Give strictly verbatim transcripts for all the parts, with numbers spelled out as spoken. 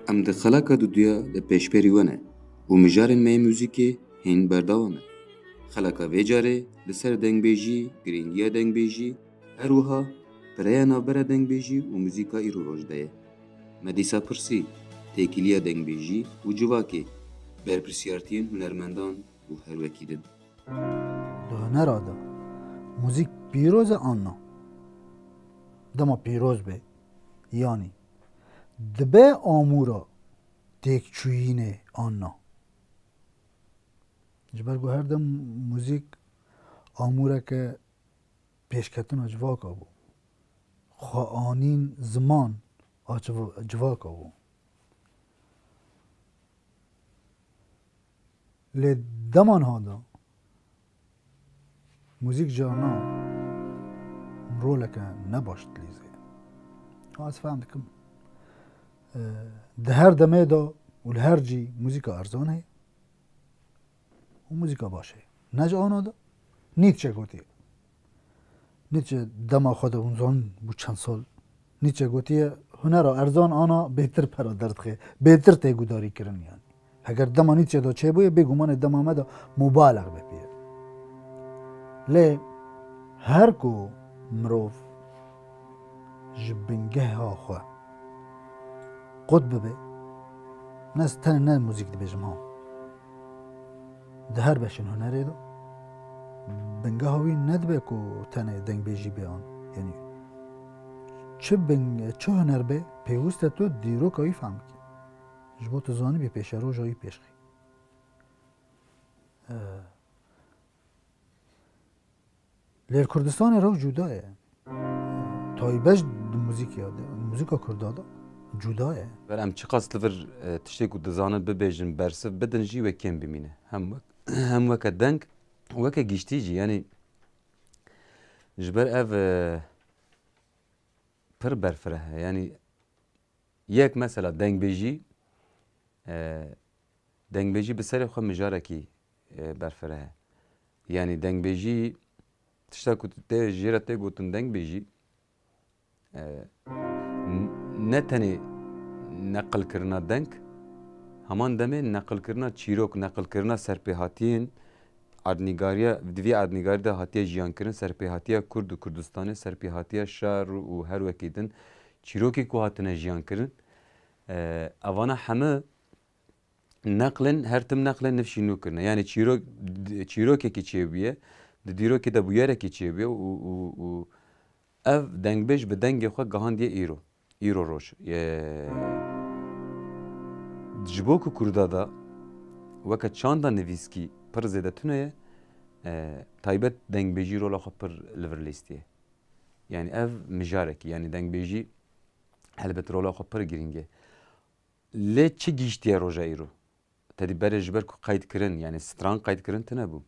Em di xeleka duduya de pêşberî we ne û mijarên me yê muzîkê hîn berdewam e. Xeleka vê carê li ser dengbêjî, girîngiya dengbêjî, her wiha pireya navbera dengbêjî û muzîka îro roj de ye. Me dîsa pirsî têkiliya dengbêjî û civakê, berpirsiyartiyên hunermendan û her wekî din. Di hunera de muzîk pîroz e an na? Dema pîroz be, yanî dibe amûra têkçûyînê an na? Ji ber ku her dem muzîk amûreke pêşketina civaka bû. Xweanîn ziman a civ- civaka bû. Lê dema niha de muzîk carna roleke ne baş dilîzê. Ha, ez fehm dikim. E, di her demê de û li her cî muzîka erzan heye û muzîka baş heye. Ne ji ana de Nietzsche gotiye. Nietzsche dema xwe de hûn zanin bû çend sal. Nietzsche gotiye, hunera erzan ana bêtir pera derdixe, bêtir tê gudarî kirin yani. Heger dema Nietzsche de çêbûye, bêgumanê dema me de mubalex be pê. Lê her ku mirov ji bingeha xwe qut bibe, ne tenê ne muzîk dibêjim ha. Di her beşên hunerê de bingeha wî nedibe ku tenê dengbêjî be an. Yanî çi bing, çi huner be, pêwist e tu dîroka wî fehm bikî. Ji bo tu zanibî pêşeroja wî pêşxî. Lê li Kurdistanê rew cuda ye. Taybet di muzîkê de, muzîka kurda de cuda ye. Ber em çiqas li vir, e, tiştê ku dizanin bibêjin, bersiv bidin jî wê kêm bimîne. Hem wek, hem weke deng, weke giştî jî, yanî ji ber ev, e, pir berfireh e. Yanî yek mesela dengbêjî, e, dengbêjî bi serê xwe mijarekî, e, berfireh e. Yanî dengbêjî tişta ku tê jê re tê gotin dengbêjî, e, n- ne tenê neqilkirina deng, heman demê neqilkirina çîrok, neqilkirina serpêhatiyên erdnîgariya, di vî erdnîgarî de hatiye jiyankirin, serpêhatiya Kurd û Kurdistanê, serpêhatiya şer û her wekî din çîrokê ku hatine jiyankirin, e, evana heme neqlên, her tim neqlên nifşî nû kirine. Yanî çîrok, çîrokekî çêbûye, di dîrokê de bûyerekî çêbûye û, û, û ev dengbêj bi dengê xwe gihandiye îro. Îro roj. Ye, ji bo ku kurda de weke çanda nivîskî pir zêde tune ye, e, taybet dengbêjî rola xwe pir li vir lîstiye. Yanî ev mijarekî, yanî dengbêjî helbet rola xwe pir girîng e. Lê çi gihîştiye roja îro? Tedî berê ji ber ku qeyd kirin, yanî stran qeyd kirin tune bû.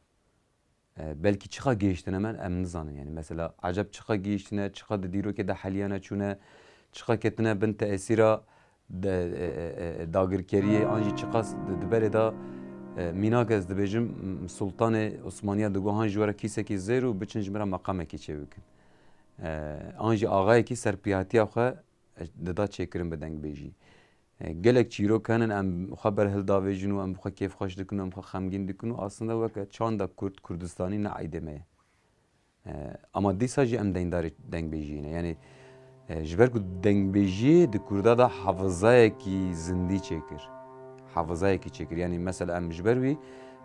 E, belkî çiqa gihîştine me em nizanin. Yanî mesela eceb çiqa gihîştine, çiqa di dîrokê de heliyane çûne, çiqa ketine bin tesîra de, e, e, e, dagirkeriyê an jî çiqas di, di berê de, e, mînak ez dibêjim, m- Sultanê Osmaniya digot han ji we re kîsekî zêr û biçin ji min re meqamekî çêbikin. E, an jî axayekî serpiyatiya xwe dida çêkirin bi dengbêjî. E, gelek çîrok henin em xwe berhildavêjin û em bi xwe kêfxweş dikin û em xwe xemgîn dikin û aslında weke çanda Kurd, Kurdistanî ne eydê me ye. E, ama dîsa jî em deyndarê dengbêjiyê ne. Yanî, e, ji ber ku dengbêjiyê di Kurda de hafizayekî zindî çêkir. Hafizayekî çêkir. Yanî mesela em ji ber wî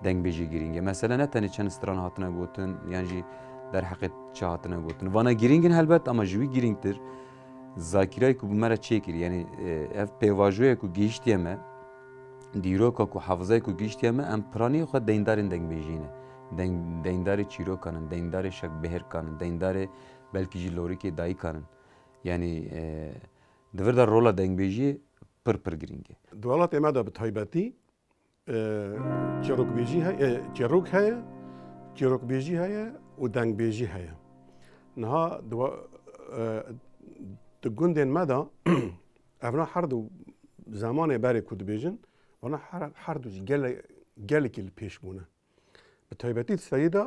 dengbêjî girîng e. Mesele ne tenê çend stran hatine gotin, yan jî derheqê çi hatine gotin. Vana girîng in helbet, ama ji wî girîngtir zakîrayê ku bi me re çêkirî. Yanî, e, ev pêvajoyê ku gihîştiye me, dîroka ku, hafizayê ku gihîştiye me, em piranî xwe deyndarên dengbêjiyê ne. Deng, deyndarê çîrokan in, deyndarê şekbihêrkan in, deyndarê belkî jî lorikê dayikan in. Yanî, e, di vir de rola dengbêjiyê pir pir girîng e. Di welatê me de bi taybetî, e, çîrokbêjî heye, e, çîrok heye, çîrokbêjî heye û dengbêjî heye. Niha di, e, di gundên me de evna her du zemanê berê ku dibêjin, vana her, her du jî gele, gelekî li pêş bûne. Bi taybetî di serî de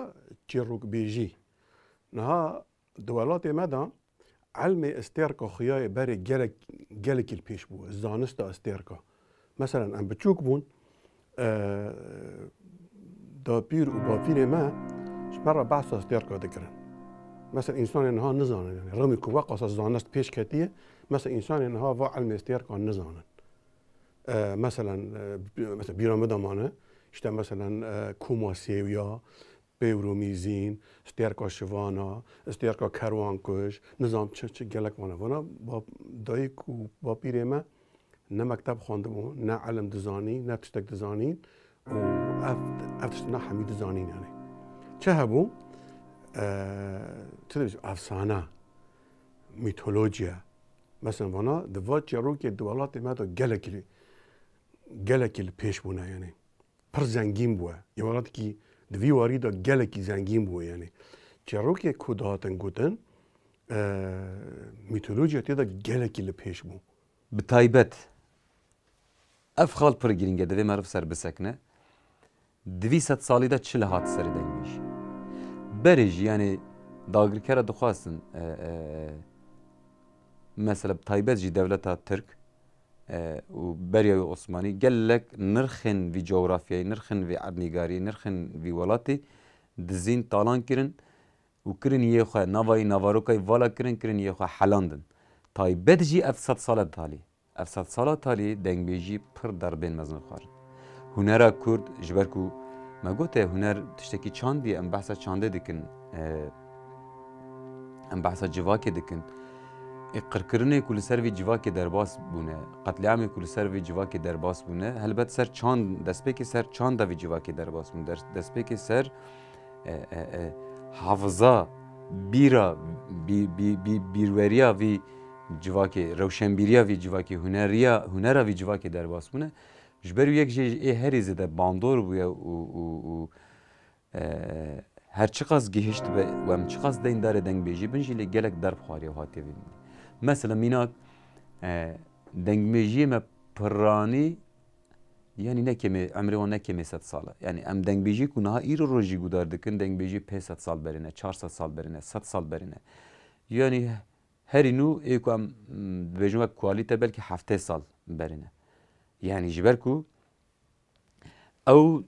çîrokbêjî. Niha di welatê me de elmê stêrka xuya yê berê gelek, gelekî li pêş bû, zanista stêrka. Mesela em biçûk bûn, e, dapîr û bapîrê me ji me re behsa stêrka dikirin. Mesela însanên niha nizanin, yani rewmî ku weqasa zanist pêş ketiye, mesela însanên niha va ilmê stêrka nizanin. E, mesela, e, mesela bîra min de mane, işte mesela, e, koma sêwiya, pêwromîzîn, stêrka şivana, stêrka kerwankuj, nizam çi çi gelek vana. Vana bap-, dayik û bapîrê me ne mekteb xwendibû, ne ilim dizanî, ne tiştek dizanîn û ev, ev tişt ne hemî dizanîn yani. Çi hebû? E, çi dibêjim, efsane, mîtolojiye. Mesela vana di va çîrokê di welatê me de gelekî, gelekî li pêş bûne yani. Pir zengîn bûye. Ê welatekî di vî warî de gelekî zengîn bûye yani. Çîrokê ku dihatin gotin, e, mîtolojiya tê de gelekî li pêş bû. Bi taybet, ev xal pir girîng e, divê meriv ser bisekine. Di vî sed salî de çi li hat serê dengbêjî? Berê jî, yani dagirkera dixwastin, e, e, mesela bi taybet jî dewleta Tirk, e, û beriya wê Osmanî gelek nirxên vî cografyayê, nirxên vî erdnîgarî, nirxên vî welatî dizîn, talan kirin û kirin yê xwe, navayî navarokayî vala kirin, kirin yê xwe helandin. Taybet jî ev sed sala talî. Ev sed sala talî dengbêjî pir derbên mezin xwarin. Hunera Kurd, ji ber ku me gote huner tiştekî çandî ye, em behsa çandê dikin, e, em behsa civakê dikin. Ê qirkirinê ku li ser vî civakê derbas bûne, qetlîamê ku li ser vî civakê derbas bûne, helbet ser çand, destpêkê ser çanda vî civakê derbas bûne, der-, destpêkê ser, e, e, e, hafiza, bîra, bî-, bî-, bî-, bîrweriya vî civakê, rewşenbîriya vî civakê, huneriya, hunera vî civakê derbas bûne. Ji ber wî yek jê ê herî zêde bandor bûye û, û, û, e, her çiqas gihiştibe û em çiqas deyndarê dengbêjî bin jî lê gelek derb xwariye û hatiye vînî. Mesela mînak, e, dengbêjiyê me piranî, yanî ne kêmê, emrê wan ne kêmê sed sal e. Yanî em dengbêjiyê ku niha îro roj jî guhdar dikin, dengbêjiyê pênc sed sal berê ne, çar sed sal berê ne, sed sal berê ne. Yanî herî nû ê ku em, mm, dibêjin wek kualîte belkî heftê sal berê ne. Yanî ji ber ku ew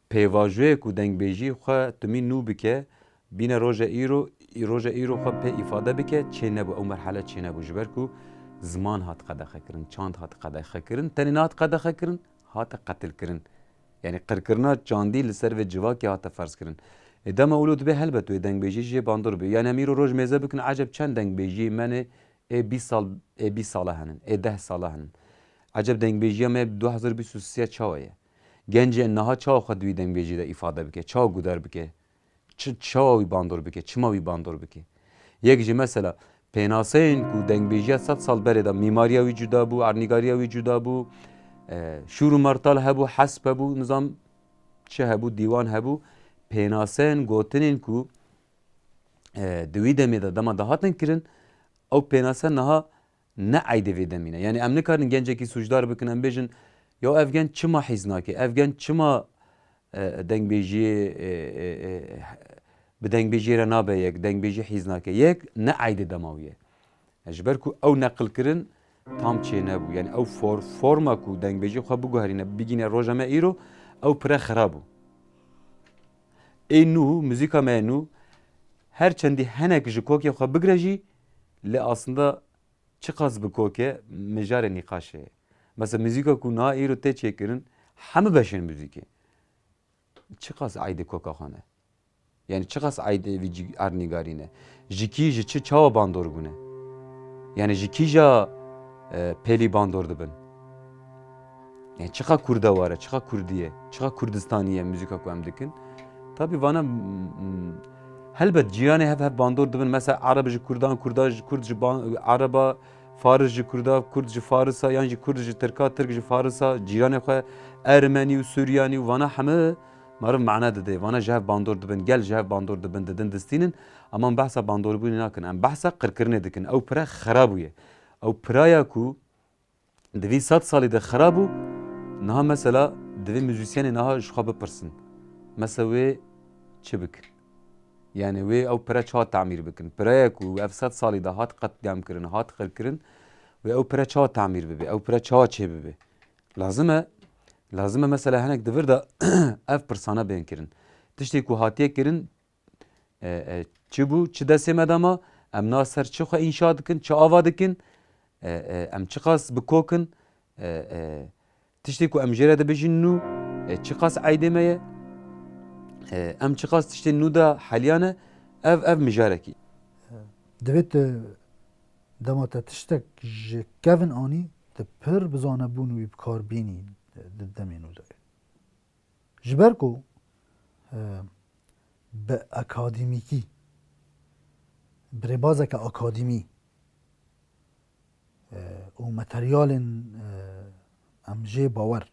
pêvajoyê ku dengbêjî xwe timî nû bike, bîne roja îro, roja îro xwe pê îfade bike, çê nebû, ew merhele çê nebû. Ji ber ku ziman hat qedexekirin, çand hat qedexekirin, tenê nehat qedexekirin, hate qetilkirin. Yanî qirkirina çandî li ser vê civakê hate ferzkirin. Ê dema wilo dibe helbet wê dengbêjî jê bandor be. Yanî em îro roj mêze bikin, eceb çend dengbêjiyê me ne ê bîst sal, ê bîst sala henin, ê deh sala henin. Eceb dengbêjiya me du hezar bîst û sê çawa ye? Gencê niha çawa xwe di wî dengbêjî de îfade bike, çawa guhdar bike, çi, çawa wî bandor bike, çima wî bandor bike? Yek jî mesela pênaseyên ku dengbêjiya sed sal berê de mîmariya wî cuda bû, ernîgariya wî cuda bû, e, şûr û mertal hebû, hesp hebû, nizam çi hebû, dîwan hebû, pênaseyên gotinên ku, e, di wî demê de dema dihatin kirin, ew pênase niha ne eydê vê demî ne. Yanî em nikarin gencekî sûcdar bikin, em bêjin, ya ev genc çima hîz nake, ev genc çima, e, dengbêjiyê, e, e, e, bi dengbêjiyê re nabe yek, dengbêjî hîz nake. Yek ne eydê dema wî ye. Ji ber ku ew neqilkirin tam çênebû. Yanî ew for-, forma ku dengbêjî xwe biguherîne, bigîne roja me îro, ew pire xira bû. Ê nû, muzîka me yê nû, her çendî henek ji kokê xwe bigire jî, lê aslında çiqas bi kok e, mijarê nîqaşê ye. Mesela muzîka ku niha îro tê çêkirin, hemû beşên muzîkê. Çiqas eydê koka xwe ne? Yanî çiqas eydê vî cî-, ernîgarî ne? Ji kî, ji çi, çawa bandor bûne? Yanî ji kîja, e, pêlî bandor dibin? Yanî çiqa kurdewar e, çiqa kurdî ye, çiqa kurdistanî ye muzîka ku em dikin? Tabî vana, m-, m-, helbet cîranê hev hev bandor dibin. Mesela Ereb ji Kurdan, Kurda ji Kurd, ji ban-, Ereba, Faris ji Kurda, Kurd ji Farisa, yan jî Kurd ji Tirka, Tirk ji Farisa, cîranê xwe Ermenî û Suryanî û vana heme meriv mane dide. Vana ji hev bandor dibin, gel ji hev bandor dibin, didin distînin. Ama em behsa bandorbûnê nakin. Em behsa qirkirinê dikin. Ew pire xira bûye. Ew piraya ku di vî sed salî de xira bû, niha mesela divê muzîsyenê niha ji xwe bipirsin. Mesela wê çi bikin? Yani wê ew pire çawa tamîr bikin? Pireye ku ev sed salî de hat qetlîam kirin, hat qirkirin, wê ew pire çawa tamîr bibe? Ew pire çawa çê bibe? Lazim e, lazim e mesela hinek di vir de ev pirsane bên kirin. Tiştê ku hatiye kirin, e, e, çi bû, çi destê me de ma, em na ser çi xwe înşa dikin, çi ava dikin, e, e, em çiqas bi kok in, e, e, tiştê ku em jê re dibêjin nû, e, çiqas eydê me ye, e, em çiqas tiştên nû de heliya ne, ev, ev mijarekî. Divê tu dema te tiştek ji kevin anî, tu pir bi zanebûn wî bi kar bînî, e, di demê nû de. Ji ber ku, e, bi akademîkî, bi rêbazeke akademî, e, û materyalên, e, em jê bawer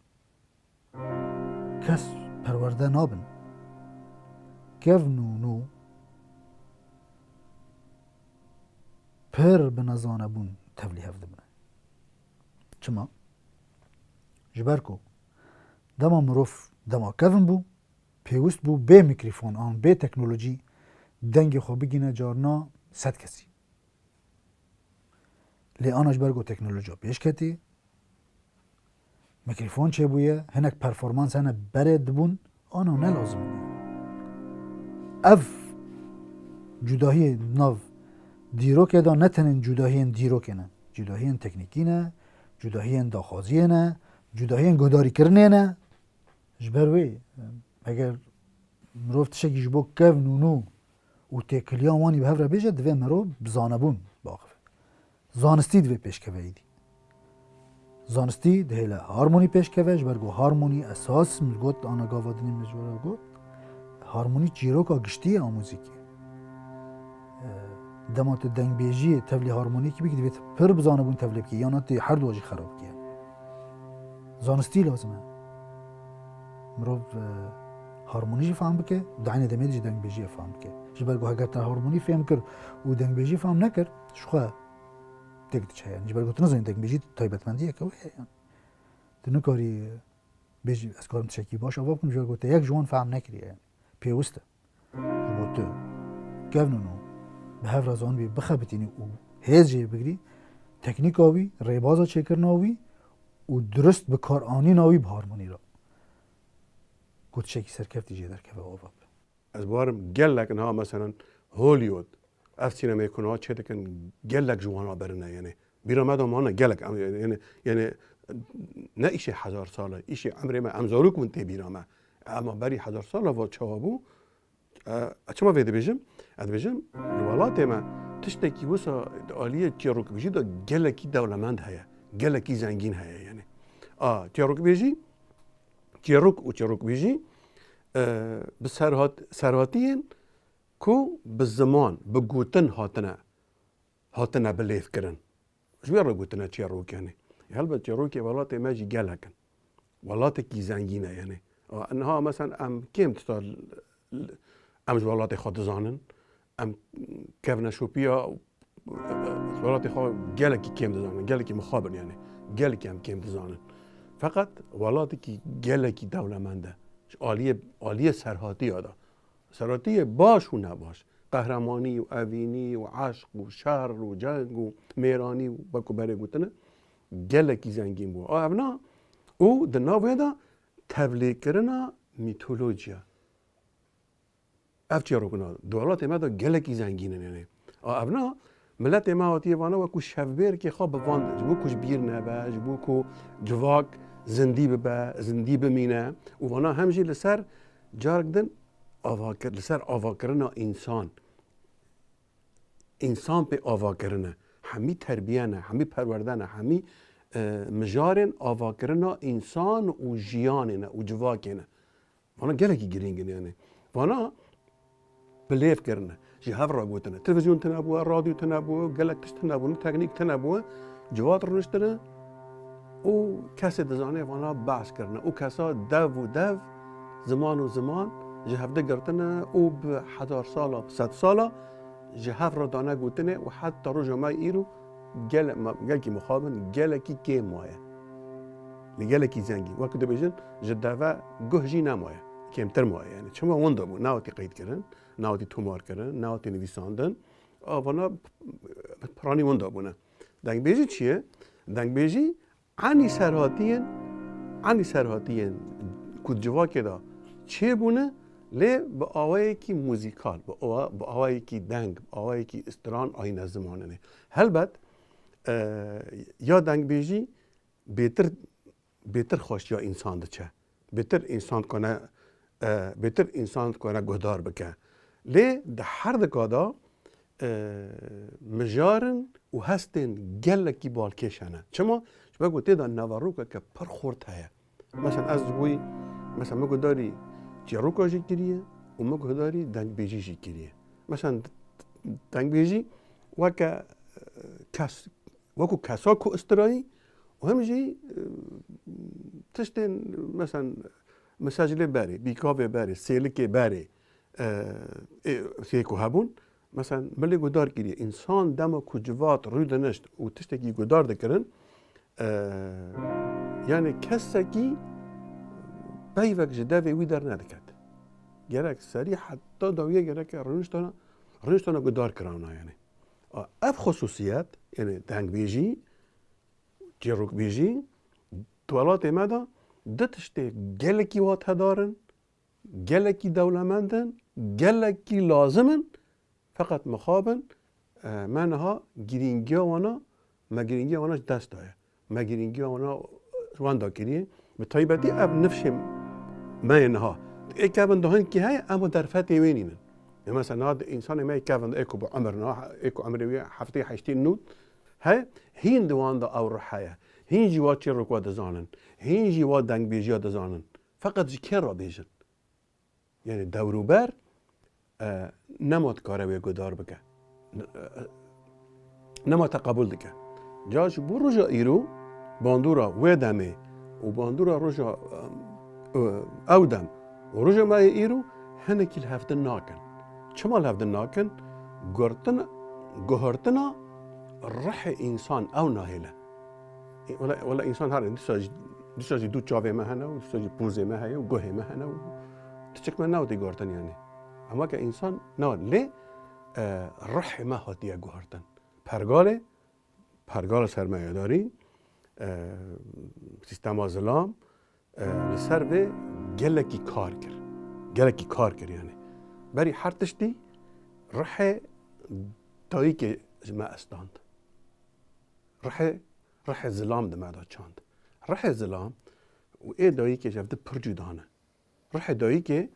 kes perwerde nabin. Kevn û nû pir bi nezanebûn tevlî hev dibin. Çima? Ji ber ku dema mirov dema kevin bû, pêwist bû bê mîkrofon an bê teknolojî dengê xwe bigîne carna sed kesî. Lê ana ji ber ku teknolojiya pêş ketî, mîkrofon çêbûye, hinek performans hene berê dibûn, ana ne lazim bûye. Ev cudahiyê nav dîrokê de ne tenên cudahiyên dîrokê ne, cudahiyên teknîkî ne, cudahiyên daxwaziyê ne, cudahiyên guhdarîkirinê ne. Ji ber wê, eger mirov tiştekî ji bo kevn û nû û têkiliya wan î bi hev re bêje, divê mirov bi zanebûn biaxive. Zanistî divê pêşkeve êdî. Zanistî dihêle harmonî pêşkeve, ji ber ku harmonî esas, min got, ana gava dinê min ji we re got, harmonî çîroka giştî ye a muzîkê. E, dema tu dengbêjiyê tevlî harmonîkî bikî, divê tu pir bi zanebûn tevlî bikî, yana tu her duwa jî xerab bikî. Zanistî lazim e. Mirov, e, harmonî jî fehm bike û di eynê demê de jî dengbêjiyê fehm bike. Ji ber ku heger te harmonî fêm kir û dengbêjî fehm nekir, ji xwe têk diçe yani. Ji ber ku tu nizanî dengbêjî taybetmendiyeke wê heye yani. Tu nikarî bêjî, ez karim tiştekî baş ava bikim, ji ber ku te yek ji wan fehm nekiriye yani. Pêwist e. Ji bo tu kevn û nû bi hev re zanibî bixebitînî û hêz jê bigirî, teknîka wî, rêbaza çêkirina wî û dirust bi kar anîna wî bi harmonî re. Ku tiştekî serkeftî jê derkeve ava be. Ez bawerim gelek niha meselen Hollywood, ev sînemeyê ku niha çê dikin, gelek ji wana berine, yani bîra me de mane gelek, em, yani, yani ne îşê hezar sal e, îşê emrê me, em zarok bûn tê bîra me. Ema berî hezar sal e va çawa bû? E, çima vê dibêjim? Ez dibêjim, li welatê me tiştekî wisa di aliyê çîrokbêjî de gelekî dewlemend heye, gelekî zengîn heye yani. A, çîrokbêjî, çîrok û çîrokbêjî, e, bi serhat-, serhatiyên ku bi ziman, bi gotin hatine, hatine bilêvkirin. Ji wê re gotine çîrok yani. Helbet çîrokê welatê me jî gelek in. Welatekî zengîn e yani. A, niha mesela em kêm tişta l-, l-, em ji welatê xwe dizanin. Em kevneşopiya welatê xwe gelekî kêm dizanin. Gelekî mixabin yani. Gelekî em kêm dizanin. Feqet welatekî gelekî dewlemend e. Ji aliyê, aliyê serhatiya de. Serhatiyê baş û nebaş, qehremanî û evînî û eşq û şer û ceng û mêranî û wekî berê gotine, gelekî zengîn bû. A evna û di nav wê de tevlêkirina mîtolojiya. Ev çîrokna di welatê me de gelekî zengîn in, yani. A evna, miletê me hatiye vana wekî şevbêrkê xwe bi van, ji bo ku ji bîr nebe, ji bo ku civak zindî bibe, zindî bimîne û vana hem jî li ser carek din avakir-, li ser avakirina însan. Însan pê avakirine. Hemî terbiye ne, hemî perwerde ne, hemî, e, mijarên avakirina însan û jiyanê ne û civakê ne. Vana gelekî girîng in yani. Vana bilêv kirine. Ji hev re gotine. Televîzyon tune bûye, radyo tune bûye, gelek tişt tune bûne, teknîk tune bûye. Civat rûniştine û kesê dizane vana behs kirine. Û kesa dev û dev, ziman û ziman ji hevdi girtine û bi hezar sala, bi sed sala ji hev re dane gotinê û heta roja me îro gel-, me-, gelkî mixabin, gelekî kêm maye. Li gelekî zengîn. Wek dibêjin, ji deve guh jî nemaye. Kêmtir maye yani. Çima winda bû? Newatî qeyd kirin, newatî tomar kirin, newatî nivîsandin. A vana piranî winda bûne. Dengbêjî çi ye? Dengbêjî enî serhatiyên enî serhatiyên ku di civakê de çêbûne, lê bi awayekî muzîkal, bi awa-, bi awayekî deng, bi awayekî stran ayîne zimanê. Helbet, e, ya dengbêjî bêtir, bêtir xweşiya însan diçe. Bêtir însan dikane, e, bêtir însan dikane guhdar bike. Lê di her dika de, e, mijarin û hestên gelekî balkêş hene. Çima? Ji ber ku tê de neverokeke pir xurt heye. Mesela ez ji bo, mesela min guhdarî çîroka jî kiriye û min guhdarî dengbêjî jî kiriye. Mesela dengbêjî weke, e, kes, wekî kesa ku istirayî û hem jî, e, tiştên, mesela, mesajlê berê, bîkavê berê, sêlikê berê, e, ê, tê ku hebûn, mesela, min lê guhdar kiriye. Însan dema ku civat rûdinişt û tiştekî guhdar dikirin, e, yani kesekî peyvek ji devê wî dernediket. Gerek serî heta dawiyê gerek rûniştana, rûniştana guhdar kirana yani. A, ev xusûsiyet, yani dengbêjî, çîrokbêjî, di welatê me de du tiştê gelekî watedar in, gelekî dewlemend in, gelekî lazim in, feqet mixabin, e, me niha girîngiya wana, me girîngiya wana ji dest daye. Me girîngiya wana wenda kiriye. Bi taybetî ev nifşê me yê niha. Ê kevin de hinkî heye, em û derfetê wê nînin. Ê mesela niha di însanê me yê kevin de ê ku bi umir niha, ê ku umrê wî heftê heştê nût heye, hîn di wan de ew ruh heye. Hîn jî wa çîroka dizanin. Hîn jî wa dengbêjiya dizanin. Feqet ji kê re bêjin? Yani dewrûber, e, nema dikare wê guhdar bike. E, nema te qebûl dike. Ca ji bo roja îro, bandora wê demê û bandora roja, e, ew dem û roja me yê îro hinekî li hevdin nakin. Çima li hevdin nakin? Guhirtin-, guhirtina ruhê însan ew nahêle. E, wela, wela însan her dîsa jî, dîsa jî du çavê me hene û dîsa jî pûzê me heye û guhê me hene û tiçik me newtî guhertin yani. Em weke însan na lê, e, ruhê me hatiye guhertin. Pergalê, pergala sermayedarî, e, sîstema zilam, e, li ser vê gelekî kar kir. Gelekî kar kir yani. Berî her tiştî ruhê dayikê ji me estand. Rihê, rihê zilam di me de çand. Rihê zilam û ê dayikê ji hev di pir cuda ne. Rihê dayikê,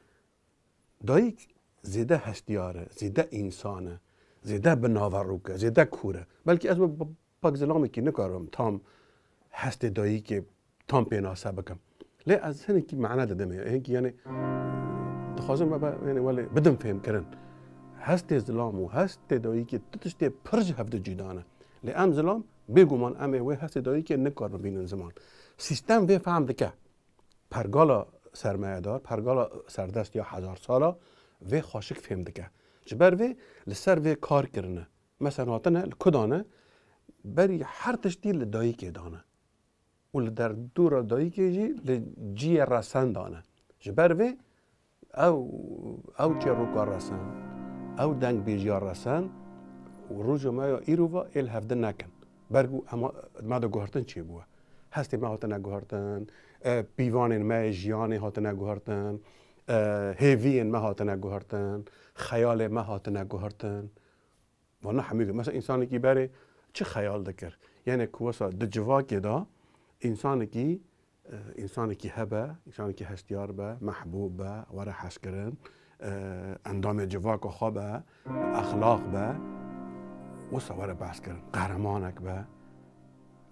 dayik zêde hestiyar e, zêde însan e, zêde bi naverok e, zêde kûr e. Belkî ez bi, bi pak zilamekî nikarim tam hestê dayikê tam pênase bikim. Lê ez hinekî mane didim, hinkî, yani, dixwazim me be, yani, welê bidim fêhmkirin. Hestê zilam û hestê dayikê du tiştê pir ji hev di cuda ne. Lê em zilam, bêguman em ê wê hestê dayikê nikarin bibînin ziman. Sîstem vê fehm dike. Pergala sermayedar, pergala serdest ya hezar sala vê xweşik fêm dike. Ji ber vê li ser vê kar kirine. Mesela hatine, li ku dane, berî her tiştî li dayikê dane. Û li derdora dayikê jî li ciyê resen dane. Ji ber vê ew, ew çîroka resen, ew dengbêjiya resen û roja me ya îro ve ê li hevdin nekin. Ber ku ema, me de guhertin çêbûye. Hestê me hatine guhertin, e, pîvanên me yê jiyanê hatine guhertin, e, hêviyên me hatine guhertin, xeyalê me hatine guhertin. Vana hemî, mesela, însanekî berê çi xeyal dikir? Yani ku wesa di civakê de însanekî, e, însanekî hebe, însanekî hestiyar be, mehbûb be, were hezkirin, e, endamê civaka xwe be, exlaq be, wisa were behskirin, qehremanek be.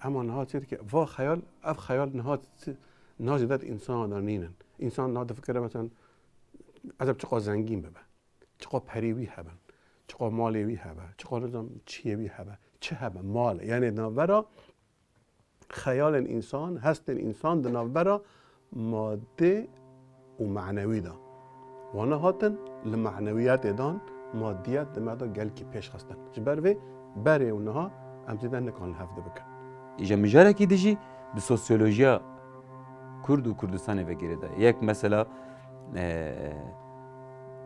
Ema niha çi dike? Va xeyal, ev xeyal niha çi, niha jî de di însana de nînin. Însan niha difikire, mesela, eceb çiqa zengîn bibe. Çiqa perê wî hebe, çiqa malê wî hebe, çiqa nizam çiyê wî hebe, çi hebe, mal. Yani di navbera xeyalên însan, hestên însan di navbera madê û manewî de. Wana hatin li manewiyetê dan, madiyet di me de gelkî pêş xistin. Ji ber vê berê û niha em zêde nikan li hev de bikin. Îja mijarekî dijî bi sosyolojiya Kurd û Kurdistanê ve girêdaye. Yek mesela, e,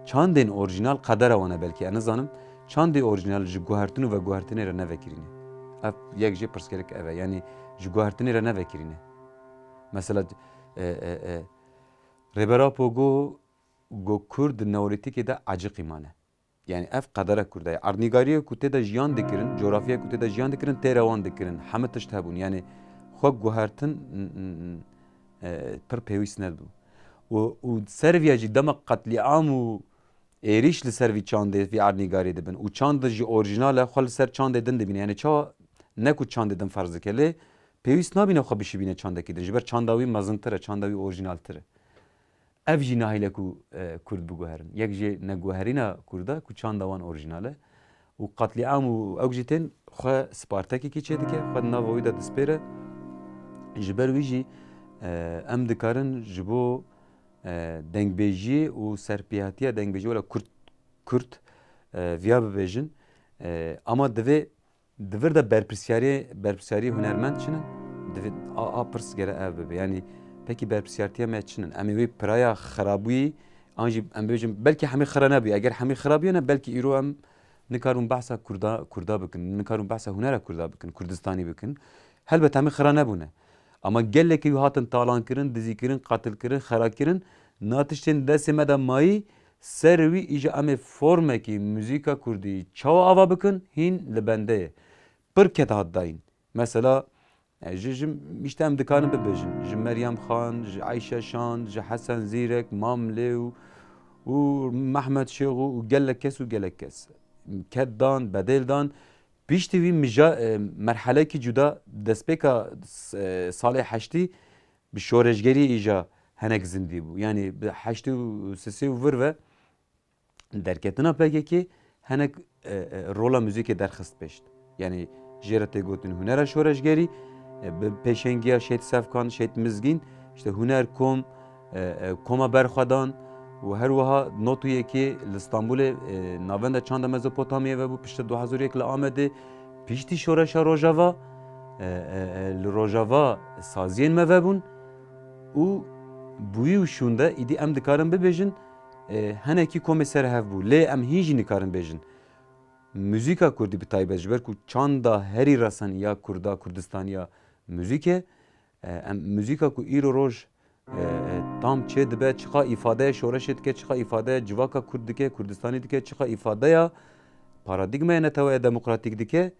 çandên orjinal qedera wan e belkî, ez nizanim, çandê orjinal ji guhertin û veguhertinê re nevekirîne. Ev yek jê pirsgirêk ev e, yanî ji guhertinê re nevekirîne. Mesela E, e, e. Rêber Apo got, got Kurd di Neolîtîkê de eciqî mane. Yani ev qedera Kurda ye. Erdnîgariyê ku tê de jiyan dikirin, coğrafyaya ku tê de jiyan dikirin, têra wan dikirin. Heme tişt hebûn. Yani xwe guhertin, n-, n-, n-, e, pir pêwîst nebû. Û, û ser viya jî dema qetlîam û êrîş li ser vî çandê, vî erdnîgarî dibin û çand jî orîjinal e, xwe li ser çandê din dibîne. Yani çawa ne ku çandê din ferz dike, lê pêwîst nabîne xwe bişibîne çandekî din. Ji ber çanda wî mezintir e, çanda wî orîjinaltir e. Ev jî nahêle ku, e, Kurd biguherin. Yek jê neguherîna Kurda ku çanda wan orîjinal e. Û qetlîam û ew jî tên xwe spartekekî çêdike, xwe di nava wî de dispêre. Ji ber wî jî, e, em dikarin ji bo, e, dengbêjiyê û serpêhatiya dengbêjiyê wela Kurd, Kurd, e, viya bibêjin. E, ama divê Di vir de berpirsyariyê, berpirsyariyê hunermend çi ne? Divê a, a pirs gere ev bibe. Yanî pekî berpirsyartiya me çi ne? Em ê wê piraya xirabûyî, an jî em bêjin, belkî hemî xira nebûye. Eger hemî xira bûye ne, belkî îro em nikaribûn behsa Kurda, Kurda bikin, nikaribûn behsa hunera Kurda bikin, Kurdistanî bikin. Helbet hemî xira nebûne. Ama gelekî wî hatin talankirin, dizîkirin, qatilkirin, xerakirin, na tiştên destê me de mayî, ser wî îja em ê formekî muzîka kurdî çawa ava bikin, hîn li bende ye. Pir ket hat dayîn. Mesela, e, ji, ji, îşte em dikarin bibêjin, ji Meryem Xan, ji Eyşe Şan, ji Hesen Zîrek, Mam Lêw û Mehmet Şêxû û gelek kes û gelek kes. Ket dan, bedêl dan. Piştî wî mija-, e, merhelekî cuda destpêka s-, e, salê heştî bi şoreşgerî îja henek zindî bû. Yanî bi heştê û sisê û vir ve derketina P K K henek, e, e, rola muzîkê derxist pêşt. Yanî jê re tê gotin hunera şoreşgerî, e, bi pêşengiya Şehîd Sefkan, Şehîd Mizgîn, işte huner kom, e, e, koma berxwedan û her wiha not û yekê li Stenbolê, e, navenda çanda Mezopotamyayê vebû, piştre du hezar û yek li Amedê, piştî şoreşa Rojava, e, e, e, li Rojava saziyên me vebûn û bi wî û şûnde îdî em dikarin bibêjin, e, henekî komê ser hev bû. Lê em hîn jî nikarin bêjin. Muzîka kurdî bi taybet, ji ber ku çanda herî resenî ya kurda, Kurdistaniya muzîk e, e, em muzîka ku îro roj, e, e, tam çê dibe, çiqa îfadeya şoreşê dike, çiqa îfadeya civaka kurd dike, Kurdistanî dike, çiqa îfadeya paradîgmaya neteweya demokratîk dike,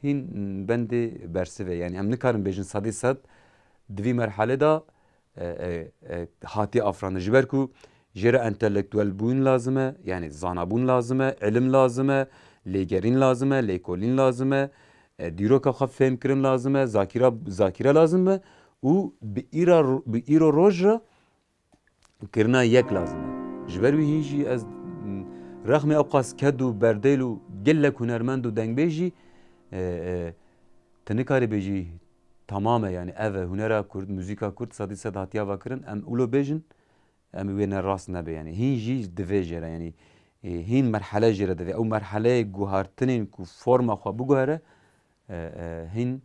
hîn bendê bersiv e. Yanî em nikarin bêjin sedî sed di vî merhelê de, e, e, e, hatiye afirandin. Ji ber ku jê re entelektuel bûn lazim e, yanî zanabûn lazim e, ilim lazim e, lêgerîn lazim e, lêkolîn lazim e, e, dîroka xwe fêhm kirin lazim e, zakîra, zakîre lazim e û bi îra ro-, bi îro roj re kirina yek lazim e. Ji ber wî hîn jî ez, m, rexmê ewqas ked û berdêl û gelek hunermend û dengbêj jî, e, e, tu nikarî bêjî tamam e, yanî ev e, hunera kurd, muzîka kurd sedî sed hatiye avakirin, em wilo bêjin, em wê ne rast nebe, yanî hîn jî divê jê re, yanî, e, hîn merhele jê re divê. Ew merheleyê guhartinên ku forma xwe biguhere, e, e, hîn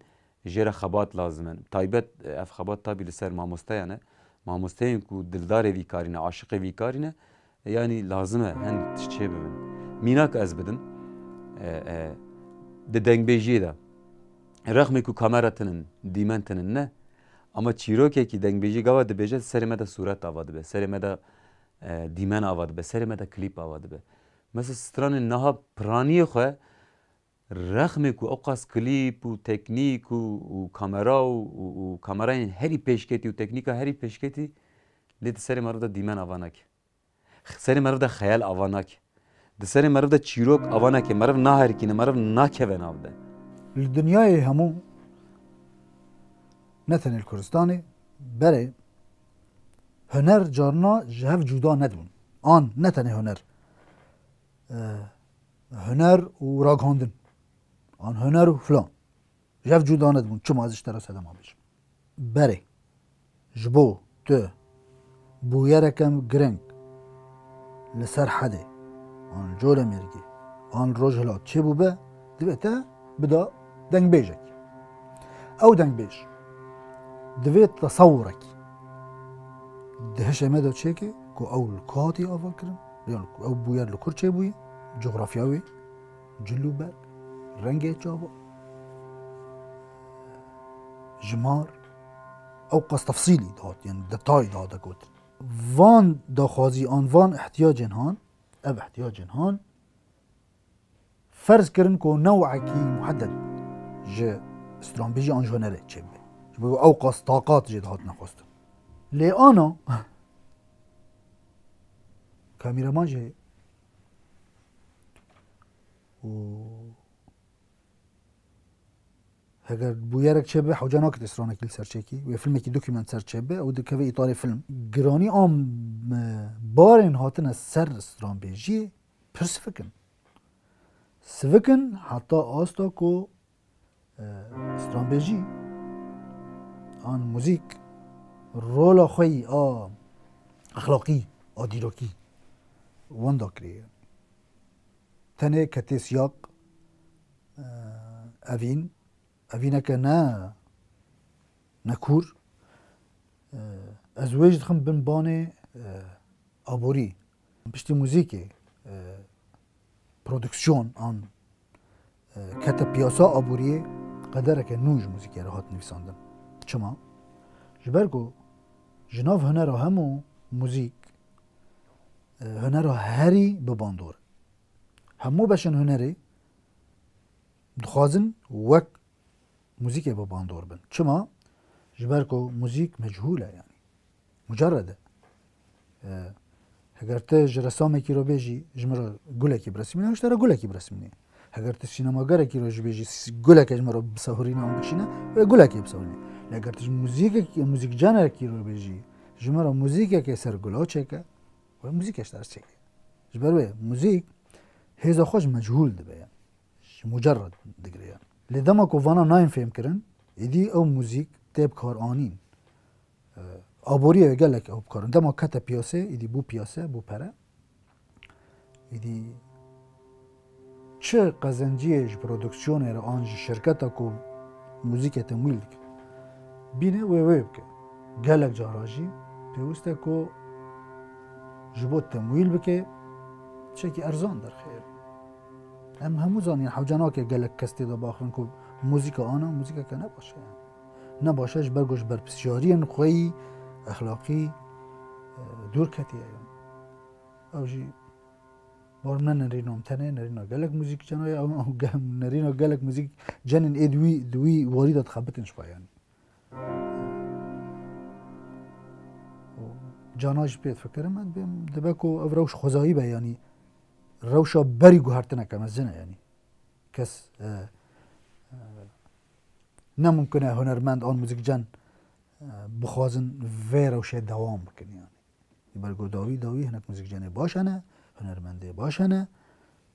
jê re xebat lazim in. Taybet, e, ev xebat tabî li ser mamosteyan e. Mamosteyên ku dildarê vî karî ne, aşiqê vî karî ne, e, yanî lazim e hin tişt çê bibin. Mînak ez bidim, e, e, di dengbêjiyê de rexmê ku kamera tinin, dîmen tinin ne, ama çîrokekî dengbêjî gava dibêje, serê me de sûret ava dibe, serê me de, e, dîmen ava dibe, serê me de klîp ava dibe. Mesela stranên niha piraniyê xwe, rexmê ku ewqas klîp û teknîk û, û kamera û, û, û kamerayên herî pêşketî û teknîka herî pêşketî, lê di serê meriv de dîmen ava nake. Serê meriv de xeyal ava nake. Di serê meriv de çîrok ava nake. Meriv naherikîne, meriv nakeve nav de. Li dinyayê hemû, ne tenê li Kurdistanê, berê huner carna ji hev cuda nedibûn. An ne tenê huner, e, huner û ragihandin. An huner û filan. Ji hev cuda nedibûn. Çima ez ji te re sedema bêjim? Berê, ji bo tu bûyereke giring li Serhedê, an li Colemêrgê, an li Rojhilat çêbûbe, divê te bida dengbêjekî. Ew dengbêj divê tesewurekî di hişê me de çêke ku ew li ku hatiye avakirin, yan ew bûyer li kur çêbûye, cografya wê, cil û berg, rengê çava, jimar, Ew qas tefsîlî dihat, yani detay dihat gotin. Van daxwazî an van ihtiyacên han, ev ihtiyacên han, ferz kirin ku newekî muhedded ji stranbêjî an ji hunerê çêbibe. Ji bo ew qas taqat jê dihatine xwestin. Lê ana kameraman jî û heger bûyerek çêbe, hewce nake stranekî li ser çêkî. Wê filmekî dokument ser çêbe, ew dikeve îtarê film. Giranî an, e, barên hatine ser stranbêjiyê pir sivik in. Sivik in heta asta ku, e, stranbêjî an muzîk rola xwe yî a exlaqî, a dîrokî wenda kiriye. Tenê ketê siyaq, e, evîn, evîneke ne, ne kûr. E, ez wê jî dixim bin banê, e, aborî. Piştî muzîkê, e, produksiyon an, e, kete piyasa aboriyê, qedereke nû ji muzîkê re hat nivîsandin. Çima? Ji ber ku ji nav hunera hemû muzîk, e, hunera herî bi bandor e. Hemû beşên hunerê dixwazin wek muzîkê bi bandor bin. Çima? Ji ber ku muzîk mechûl e, yani. Mucerred e. E, heger tu ji resamekî re bêjî, ji min re gulekî biresimîne, ji te re gulekî biresimîne. Heger tu sînemagerekî re jî bêjî, s-, guleke ji min re bisehurîne an bikişîne, wê gulekê bisehurîne. Lê heger tu ji muzîkekî, muzîkcenekî re bêjî, ji min re muzîkekê ser gula çêke, wê muzîkê ji te re çêke. Ji ber wê muzîk hêza xwe ji mechûl dibe, yani. Ji mucerred digire, yani. Lê dema ku vana nayên fêhmkirin, êdî ew muzîk tê bikaranîn. E, aboriyê gelek ew bikarin. Dema kete piyasê, êdî bû piyase, bû pere. Êdî çi qezenciyê ji produksiyonê re an ji şirketa ku muzîkê temwîl dike, bîne wê wê bike. Gelek cara jî pêwîst e ku ji bo temwîl bike, tiştekî erzan derxê. Em hemû zanîn, hewce nake gelek kes tê de biaxivin ku muzîka ana, muzîkeke ne baş e, yani. Ne baş e, ji ber ku ji berpirsiyariyên xwe yî exlaqî, e, dûr ketiye, yani. Ew jî bar min ne nerîna min tenê, nerîna gelek muzîkceno ye, ew, ew ge-, nerîna gelek muzîkcenên ê di wî, di wî warî de dixebitin ji xwe, yani. Cana jî pê difikirim, ez bêm, dibe ku ev rewş xwezayî be, yanî rewşa berî guhertineke mezin e, yanî kes, e, e, ne mumkin e hunermend an muzîkcen, e, bixwazin vê rewşê dewam bikin, yanî. Ji ber ku dawî dawî hinek muzîkcenê baş hene, hunermendê baş hene,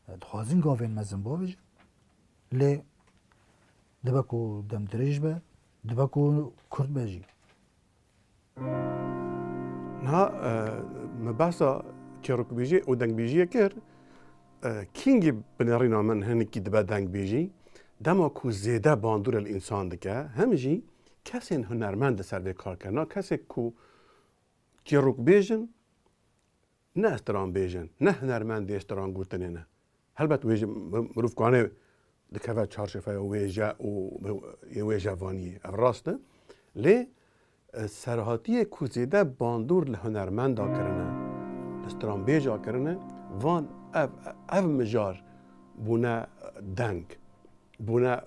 e, dixwazin gavên mezin bavêjin. Lê dibe ku dem dirêj be, dibe ku kurt be jî. Niha, e, me behsa çîrokbêjî û dengbêjiyê kir. E, kîngî bi nerîna min hinekî dibe dengbêjî, dema ku zêde bandorê li însan dike, hem jî kesên hunermend li ser vê kar kirina, kesê ku çîrokbêj in, ne stranbêj in, ne hunermendê strangotinê ne. Helbet wê jî mi-, mirov kanê dikeve çarşofa wêje û wê-, yê wêjevaniyê. Ev rast e. Lê, e, serhatiyê ku zêde bandor li hunermenda kirine, li stranbêja kirine, van ev, ev mijar bûne deng, bûne,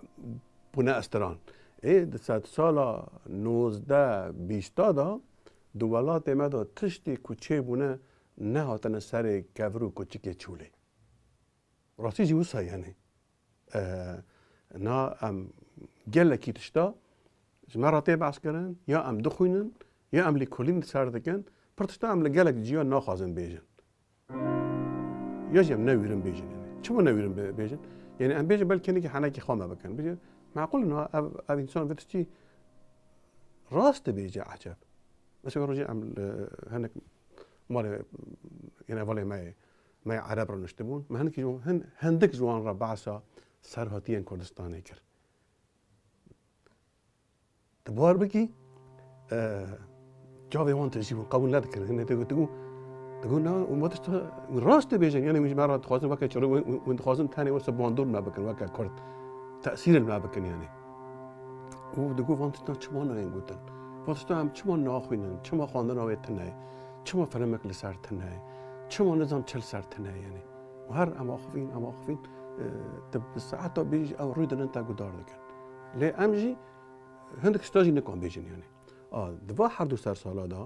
bûne stran. Ê di sedsala nozdeh bîsta de di welatê me de tiştê ku çêbûne nehatine serê kevir û kuçikê çolê. Rastî jî wisa, yani. E, na em gelekî tişta ji me re tê behs kirin, ya em dixwînin, ya em lêkolîn li ser dikin, pir tişta em li gelek ciya naxwazin bêjin. Ya jî em newîrin bêjin, yani. Çima newîrin bê-, bêjin? Yani em bêjin belkî hinekî henekî xwe me bikin. Bêjin, meqûl niha ev, ev însan vê tiştî rast dibêje, eceb. Mesela rojê em li hinek malê, yani hevalê me yê, me yê Ereb rûniştibûn. Me hinek ji wan, hin-, hindik ji wan re behsa serhatiyên Kurdistanê kir. Tu bawer bikî, e, çavê wan tijî bûn, qebûl nedikirin. Hinê digot, digot, digot, na, hûn va tişta, hûn rast dibêjin, yani hûn ji me re dixwazin weke çiro, hûn, hûn, hûn dixwazin tenê wisa bandor me bikin, weke Kurd. Tesîr li me bikin, yani. Û digot, van tişta çima nayên gotin? Paşta em çima naxwînin, çima xwendina wê tune ye, çima filmek li ser tune ye, çima nizam çi li ser tune ye, yanî. Û her em axivîn, em axivîn, e, tu bi saeta bêjî ew rûdinin te guhdar dikin. Lê em jî hindik tişta jî nikan bêjin, yanî. A, di va her du sersala de,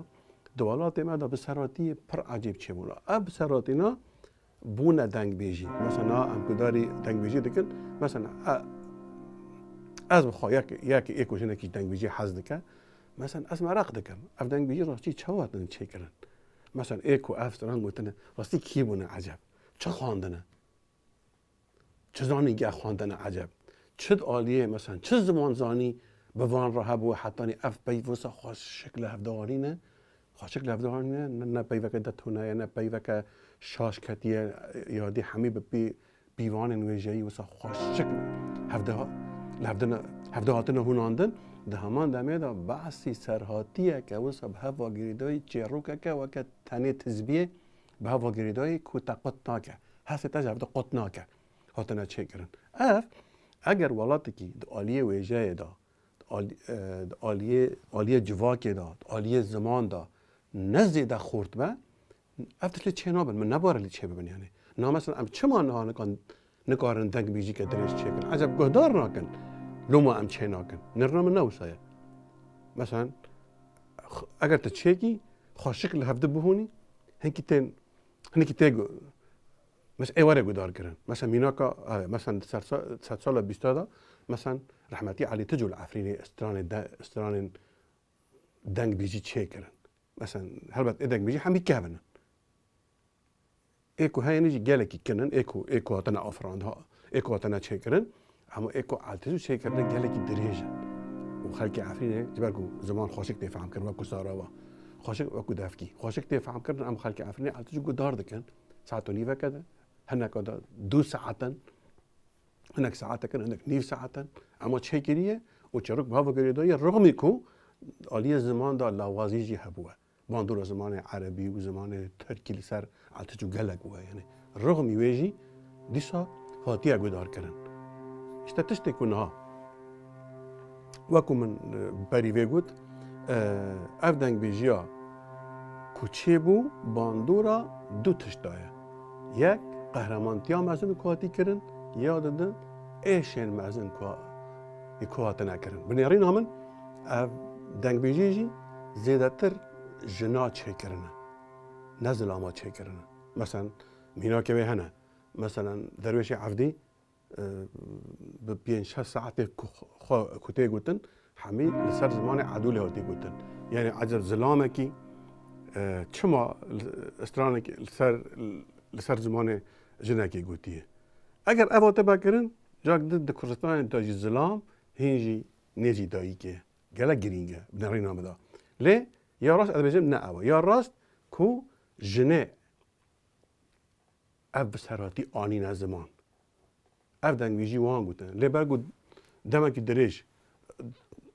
di welatê me de bi serhatiyê pir ecêb çêbûne. Ev bi serhatîna bûne dengbêjî. Mesela, em gudarî dengbêjî dikin. Mesela, e, ez bi xwe yek, yek ê ku jinekî dengbêjî hez dike. Mesela, ez meraq dikim. Ev dengbêjî rastî çawa hatine çêkirin? Mesela, ê ku ev stran gotine, rastî kî bûne eceb? Çi xwendine? Çi zanîngeh xwendine eceb? Çi di aliyê, mesela, çi ziman zanî bi van re hebû, hetanî ev peyv wisa xweşik li hevdihanî ne? Xweşik li hevdihanî ne, ne, ne peyveke detûne ye, ne peyveke şaş ketiye, yadî hemî bi pî-, pîvanên wêjeyî wisa xweşik hevdiha-, li hevdine-, hevdihatine hûnandin. Di heman demê de behsî serhatiyeke wisa bi hev ve girêdayî çêrokeke weke tenê tizbiyê bi hev ve girêdayî ku te qut nake. Hestê te ji hev de qut nake. Hatine çêkirin. Ev, eger welatekî di aliyê wêjeyê de, di al-, e, di aliyê, aliyê civakê de, di aliyê ziman de ne zêde xurt be, ev tişt lê çê nabin, min nebare lê çê bibin, yanî. Na, mesela, em çima niha nikan-, nikarin dengbêjîke dirêj çêkin? Eceb guhdar nakin? Loma em çê nakin? Nirna min ne wisa ye. Mesela, x-, eger tu çêkî, xweşik li hevdi bihûnî, hinkî tên, hinkî tê gu-, mes-, ê were guhdar kirin. Mesela, mînaka, e, mesela, di ser sa-, sedsala bîsta de, mesela, rehmetî Elî Tico li Efrînê stranê de, stranên dengbêjî çêkirin. Mesela, helbet ê dengbêjî hemî kevin in. Ê ku heyne jî gelekî kin in, ê ku, ê ku hatine afirandin, ê ku hatine çêkirin, hema ê ku Elî Tico çêkirine gelekî dirêj in. Û xelkê Efrînê, ji ber ku ziman xweşik tê fehmkirin, wekî Sarava, xweşik, wekî Devkî, xweşik tê fehmkirin, em xelkê Efrînê Elî Tico guhdar dikin. Saet û nîveke de, hineka de du saet in, hinek saetek in, hinek nîv saet in, ema çêkiriye û çîrok bi hev ve girêdaye, rixmî ku aliyê ziman de lawazî jî hebûye. Bandora zimanê erebî û zimanê tirkî li ser Elî Tico gelek bûye. Yanî rixmî wê jî dîsa hatiye guhdarkirin. Îşte tiştê ku niha, wekî min, e, berî vê got, e, ev dengbêjiya ku çêbû bandora du tişta ye. Yek, qehremantiya mezin ku hatî kirin, ya didin êşên mezin ku, ku hatine kirin. Bi nêrîna min, ev dengbêjî jî zêdetir jina çêkirine, ne zilama çêkirine. Mesela, mînakê wê hene. Mesela, Derwêşê Evdî, e, bi pênc şeş saetê ku xwe, ku tê gotin, hemî li ser zimanê Edûlê hatî gotin. Yanî, eceb zilamekî, e, çima li, stranekî li ser, li ser zimanê jinekê gotiye? Eger ev hate vekirin, cak di, di Kurdistanê de jî zilam hîn jî nêzî dayikê ye. Gelek girîng e, bi nerîna min de. Lê ya rast ez dibêjim ne ew e. Ya rast ku jinê ev bi serhatî anîne ziman. Ev dengbêjî wan gotin. Lê ber ku demekî dirêj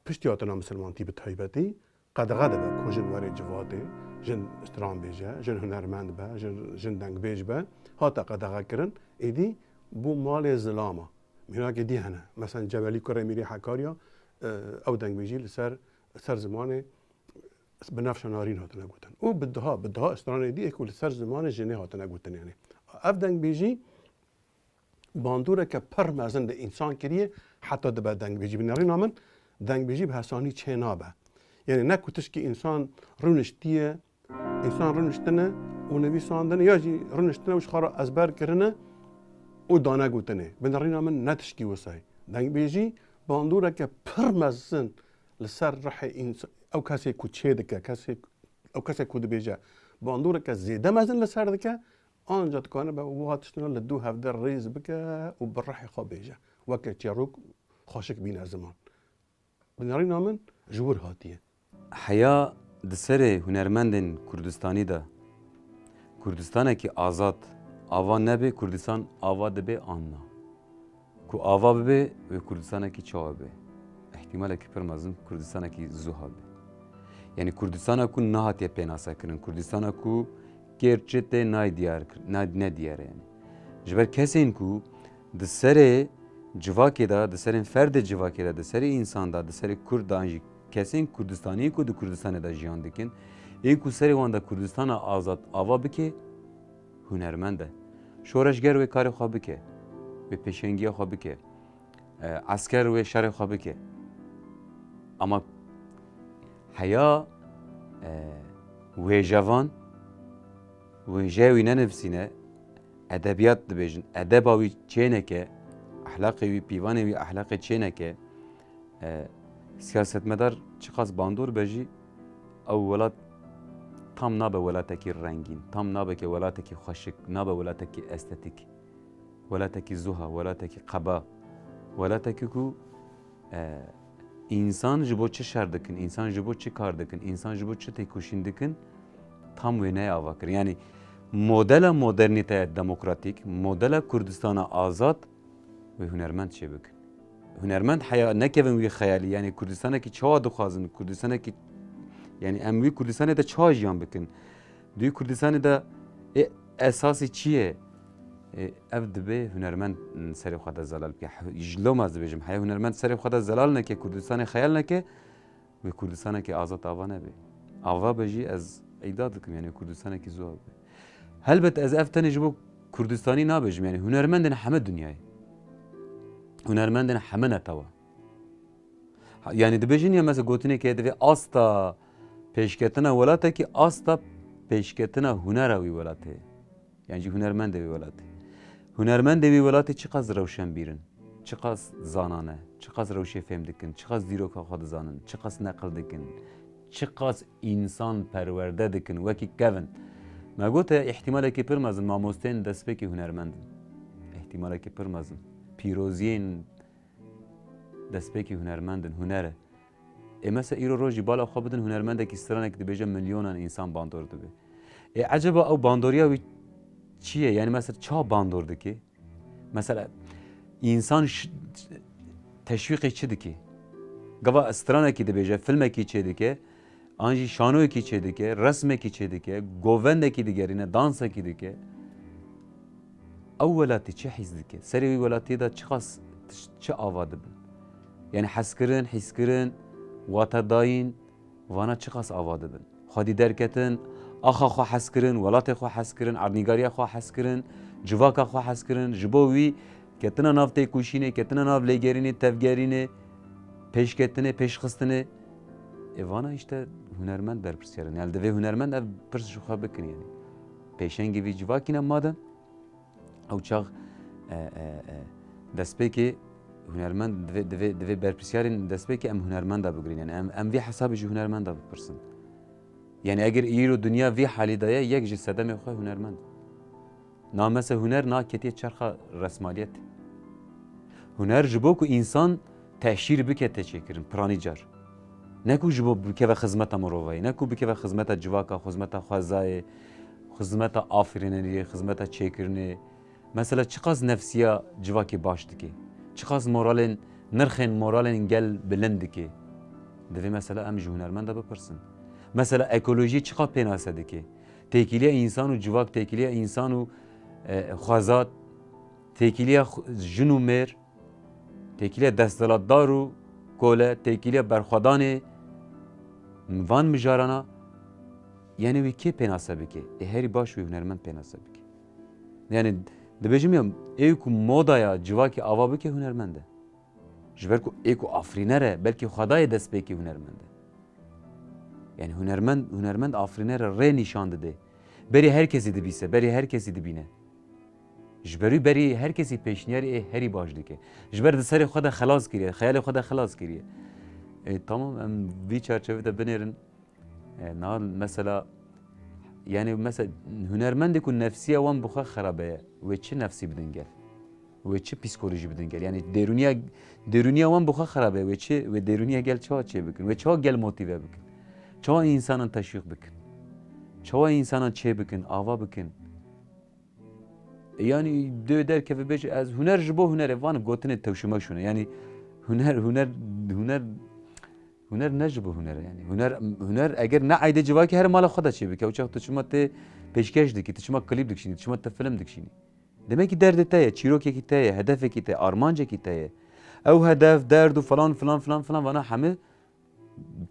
piştî hatina misilmantî bi taybetî, qedexe dibe ku jin were civatê, jin stran bêje, jin hunermend be, jin, jin dengbêj be, hate qedexe kirin, êdî bû malê zilama. Mînakê dî hene. Mesela Cebelî kurê Mîrê Hekariya, e, ew dengbêjî li ser, ser zimanê Binefşe Narîn hatine gotin. Û bi daha, bi daha stranê dî ê ku li ser zimanê jinê hatine gotin, yanî. Ev dengbêjî bandoreke pir mezin li însan kiriye, heta dibe dengbêjî. Bi nerîna min, dengbêjî bi hesanî çê nabe. Yanî ne ku tişkî însan rûniştiye, însan rûniştine û nivîsandine, ya jî rûniştine û ji xwe re ezber kirine û dane gotinê. Bi nerîna min ne tişkî wisa ye. Dengbêjî bandoreke pir mezin li ser rihê însa-, ew kesê ku çê dike, kesê, ew kesê ku dibêje, bandoreke zêde mezin li ser dike, anca dikaribe wiha tiştine li dû hevde rêz bike û bi rihê xwe bêje. Weke çîrok xweşik bîne ziman. Bi nerîna min ji wir hatiye. Heya di serê hunermendên Kurdistanî de Kurdistanekî azad ava nebe, Kurdistan ava dibe an na? Ku ava bibe, wê Kurdistanekî çawa be? Îhtîmalekî pir mezin Kurdistanekî zuha be. Yanî Kurdistana ku nehatiye pênasekirin, Kurdistana ku kêr çi tê nayê diyar kir-, na-, ne diyar e yanî. Ji ber kesên ku di serê civakê de, di serên ferdê civakê de, di serê însan de, di serê Kurd de an jî kesên Kurdistanî ku di Kurdistanê de jiyan dikin, ên ku serê wan de Kurdistana azad ava bike, hunermend e. Şoreşger wê karê xwe bike, wê pêşengiya xwe bike, e, esker wê şerê xwe bike. Ama heya, e, wêjevan, wêjeyê wî nenivîsîne, edebiyat dibêjin, edeba wî çêneke, ehlaqê wî, pîvanê wî ehlaqê çêneke, e, siyasetmedar çiqas bandor be jî, ew welat tam nabe welatekî rengîn, tam nabe ke welatekî xweşik, nabe welatekî estetîk, welatekî zuha, welatekî qeba, welatekî ku, e, însan ji bo çi şer dikin, însan ji bo çi kar dikin, însan ji bo çi têkoşîn dikin, tam wêneyê ava kirin. Yanî modela modernîteya demokratîk, modela Kurdistana azad wê hunermend çêbikin. Hunermend heya nekevin wî xeyalî, yanî Kurdistanekî çawa dixwazin, Kurdistanekî, yanî em wî Kurdistanê de çawa jiyan bikin? Di wî Kurdistanê de ê esasî çi ye? Ê, ev dibe hunermend serê xwe de zelal bike. He-, ji loma ez dibêjim, heya hunermend serê xwe de zelal neke, Kurdistanê xeyal neke, wê Kurdistanekî azad ava nebe. Ava be jî ez îda dikim, yanî Kurdistanekî zuha be. Helbet ez ev tenê ji bo Kurdistanî nabêjim, yanî hunermendên heme dinyayê. Hunermendên heme netewa. Ha, yanî dibêjin ya mesela gotinê ke divê asta pêşketina welatekî asta pêşketina hunera wî welatê. Yan jî hunermendê wî welatê. Hunermendê wî welatê çiqas rewşenbîr in, çiqas zanan e, çiqas rewşê fêm dikin, çiqas dîroka xwe dizanin, çiqas neqil dikin, çiqas însan perwerde dikin, wekî kevin. Me gote, îhtimalekî pir mezin mamosteyên destpêkî hunermend in. Îhtimalekî pir mezin. Pîroziyên destpêkî hunermend in, huner e. Ê mesela îro rojî bala xwe bidin hunermendekî stranek dibêje milyonan însan bandor dibe. Ê eceba ew bandoriya wî çi ye? Yanî mesela ça bandor dike? Mesela însan ş-, teşwîqê çi dike? Gava stranekî dibêje, filmekî çêdike, an jî şanoyekî çêdike, resmekî çêdike, govendekî digerîne, dansekî dike. Ew welatî çi hîs dike? Serê wî welatiyê de çiqas çi ava dibin? Yanî hezkirin, hîskirin, watedayîn, vana çiqas ava dibin? Xwedî derketin, axa xwe hezkirin, welatê xwe hezkirin, erdnîgariya xwe hezkirin, civaka xwe hezkirin, ji bo wî ketina nav têkoşînê, ketina nav lêgerînê, tevgerînê, pêşketinê, pêşxistinê. Ê vana îşte hunermend berpirsiyar in. Yanî divê hunermend ev pirs ji xwe bikin yanî. Pêşengê vî civakî ne madem, ew çax, e, e, e, destpêkê hunermend divê, divê, divê berpirsiyarên destpêkê em hunermenda bigrin. Yanî em, em vî hesabê ji hunermenda bipirsin. Yanî eger îro dinya vî halî de ye, yek ji sedemê xwe hunermend. Na mese huner naketiye çerxa resmaliyet. Huner ji bo ku însan teşhîr bike tê çêkirin, piranî car. Ne ku ji bo bikeve xizmeta mirovayê, ne ku bikeve xizmeta civaka, xizmeta xwezayê, xizmeta afirîneriyê, xizmeta çêkirinê. Mesela çiqas nefsiya civakê baş dike, çiqas moralên, nirxên moralên gel bilind dike. Divê mesela em ji hunermenda bipirsin. Mesela ekolojî çiqas pênase dike. Têkiliya însan û civak, têkiliya însan û, e, xwezat, têkiliya xu-, jin û mêr, têkiliya desthilatdar û kole, têkiliya berxwedanê van mijarana, yanî wî kê pênase bike? Ê herî baş wî hunermend pênase bike. Yanî dibêjim ya, ê ku modaya civakê ava bike hunermend e. Ji ber ku ê ku afirîner e, belkî xwedayê destpêkê hunermend e. Yanî hunermend, hunermend afirîner e, rê nîşan dide. Berî her kesî dibîse, berî her kesî dibîne. Ji ber wî berî her kesî pêşniyarê ê herî baş dike. Ji ber di serê xwe de xelas kiriye, xeyalê xwe de xelas kiriye. E, tamam, em vî çarçevê de binêrin. E, na mesela, yani mesela hunermendê ku nefsiya wan bi xwe xerabe ye, wê çi nefsî bidin gel? Wê çi psîkolojî bidin gel? Yani derûniya, derûniya wan bi xwe xerabe ye, wê çi, wê derûniya gel çawa çê bikin? Wê çawa gel motîve bikin? Çawa însanan teşwîq bikin? Çawa însanan çê bikin, ava bikin? Yani dê derkeve bêje ez huner ji bo hunerê, van gotinê tewşimeş hûn e. Yani huner, huner, huner, huner ne ji bo huner e yani. Huner, huner eger ne eydê civakî her mala xwe de çê bike. Ew çax tu çima tê pêşkeş dikî, tu çima klîp dikişînî, tu çima te film dikişînî. Demek ki derdê te ye, çîrokekî te ye, hedefekî te ye, armancekî te ye. Ew hedef, derd û falan, filan, filan, filan vana hemî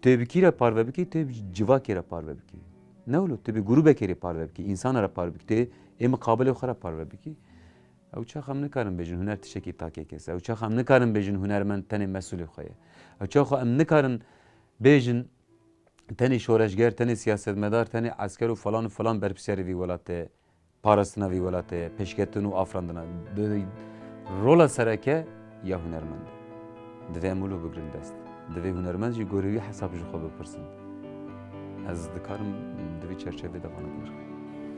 Tê bi kî re parve bikî, tê bi civakê re parve bikî. Ne wilo, tê bi grûbekê re parve bikî, însana re parve bikî, tê ê miqabilê xwe re parve bikî. Ew çax em nikarin bêjin huner tiştekî takê kes e. Ew çax em nikarin bêjin hunermend tenê mesûlê xwe ye. Ew çax em nikarin bêjin tenê şoreşger, tenê siyasetmedar, tenê esker û falan û falan berpirsiyarê vî welatê ye, parastina vî welatê ye, pêşketin û afirandina. Di, rola sereke ya hunermend e. Divê em wilo bigrin dest. Divê hunermend jî gorî wî hesab ji xwe bipirsin. Ez dikarim di vî çerçevê de vana bigrim.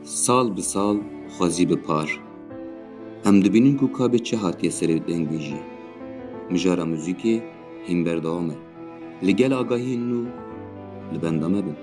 Sal bi sal, xwezî bi par. Em dibînin ku ka bê çi hatiye serê dengê jî. Mijara muzîkê hîn berdewam e. Li gel agahiyên nû li benda me bin.